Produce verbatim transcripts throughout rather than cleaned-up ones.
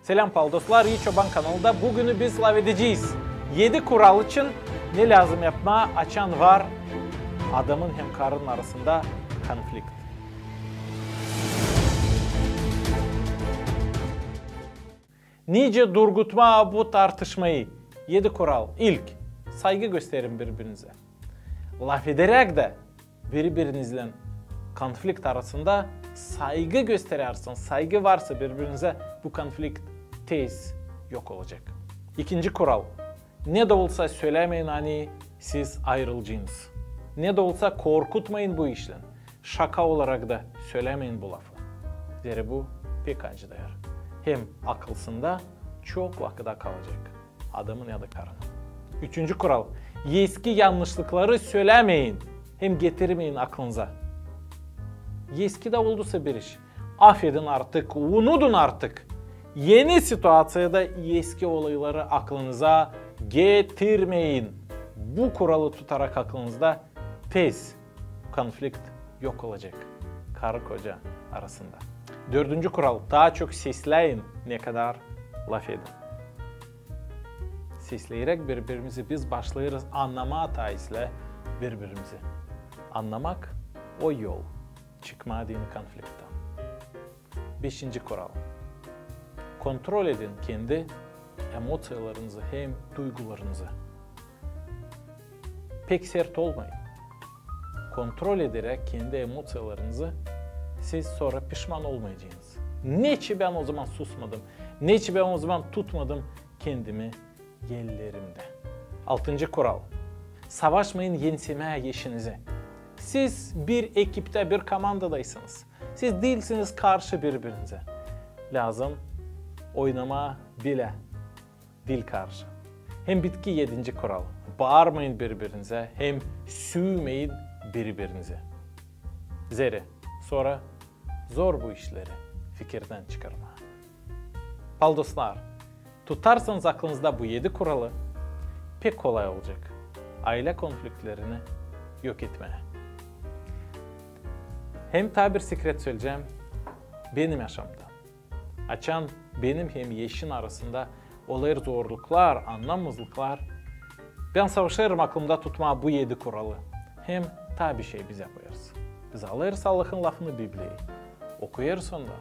Selam, pal dostlar, İi Çoban kanalında. Büünü biz lafedecez edi kural için, ne lääzım yapmaa, açan var adamın hem karının arasında konflikt. Nicä durgutmaa bu tartışmayı? Edi kural. İlk, saygı gösterin biri-birinizä. Lafederäk dä biri-biriniznän konflikt arasında saygı gösterärsiniz, saygı varsa biri-birinizä, bu konflikt tez yok olacek. İkinci kural. Ne dä olsa sölämeyin, ani siz ayırılacınız. Ne dä olsa korkutmayın bu işlän. Şaka olarak da sölämeyin bu lafı. Zerä bu pek acıdêr. Hem akılsında çok vakıda kalacek adamın ya da karının. Üçüncü kural. Eski yannışlıkları sölämeyin hem getirmeyin aklınıza. Eski dä oldusa bir iş, afedin artık, unudun artık. Eni situaţiyada eski olayları aklınıza getirmeyin. Bu kuralı tutarak aklınızda, tez konflikt yok olacek karı-koca arasında. Dördüncü kural. Taa çok sesläyin, ne kadar lafedin. Sesleyeräk biri-birimizi biz başlêêrız annamaa taa islää biri-birimizi. Annamak o yol çıkmaa deyni konflikttän. Beşinci kural. Kontrol edin kendi emoţiyalarınızı hem duygularınızı. Pek sert olmayın. Kontrol ederäk kendi emoţiyalarınızı, siz sora pişman olmayacınız. Neçin bän o zaman susmadım, neçin bän o zaman tutmadım kendimi ellerimdä? Altıncı kural. Savaşmayın ensemää eşinizi. Siz bir ekiptä, bir komandadaysınız. Siz diilsiniz karşı biri-birinizä. Lääzım oynamaa bilä, diil karşı. Hem bitki edinci kural. Baarmayın biri-birinizä hem süümeyin biri-birinizi. Zerä sora zor bu işleri fikirdän çıkarmaa. Pal dostlar, tutarsanız aklınızda bu edi kuralı, pek kolay olacek aylä konfliktlerini yok etmää. Hem taa bir sekret söleyecäm benim yaşamda. Açan benim hem eşin arasında olêr zorluklar, annamamazlıklar, bän savaşêrım aklımda tutmaa bu edi kuralı. Hem taa bir şey biz yapêrız. Biz alêrız Allahın lafını, Bibliyayı, okuyêrız onda,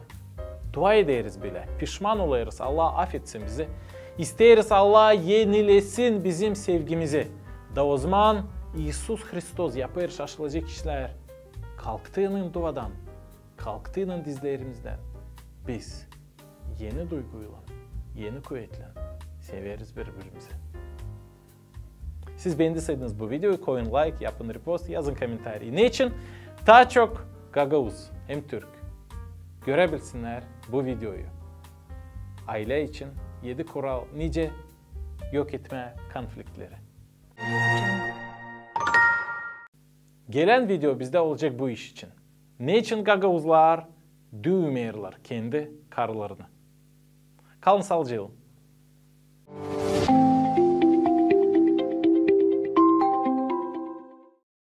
dua ederiz bilä, pişman olêrız, Allah afetsin bizi, isteeriz, Allah enilesin bizim sevgimizi. Da ozaman İisus Hristos yapêr şaşılacek işlär. Kalktıynan duadan, kalktıynan dizlerimizdän, biz eni duyguylan, eni kuvetlän severiz biri-birimizi. Siz beendiseydiniz bu videoyu, koyun layk, yapın repost, yazın komentariy. Neçin? Taa çok gagauz hem türk göräbilsinnär bu videoyu. Aylä için edi kural, nicä yok etmää konfliktleri. Gelän video bizdä olacek bu iş için. Neçin gagauzlar düümeerlär kendi karılarını? Kalın saalıcaklan.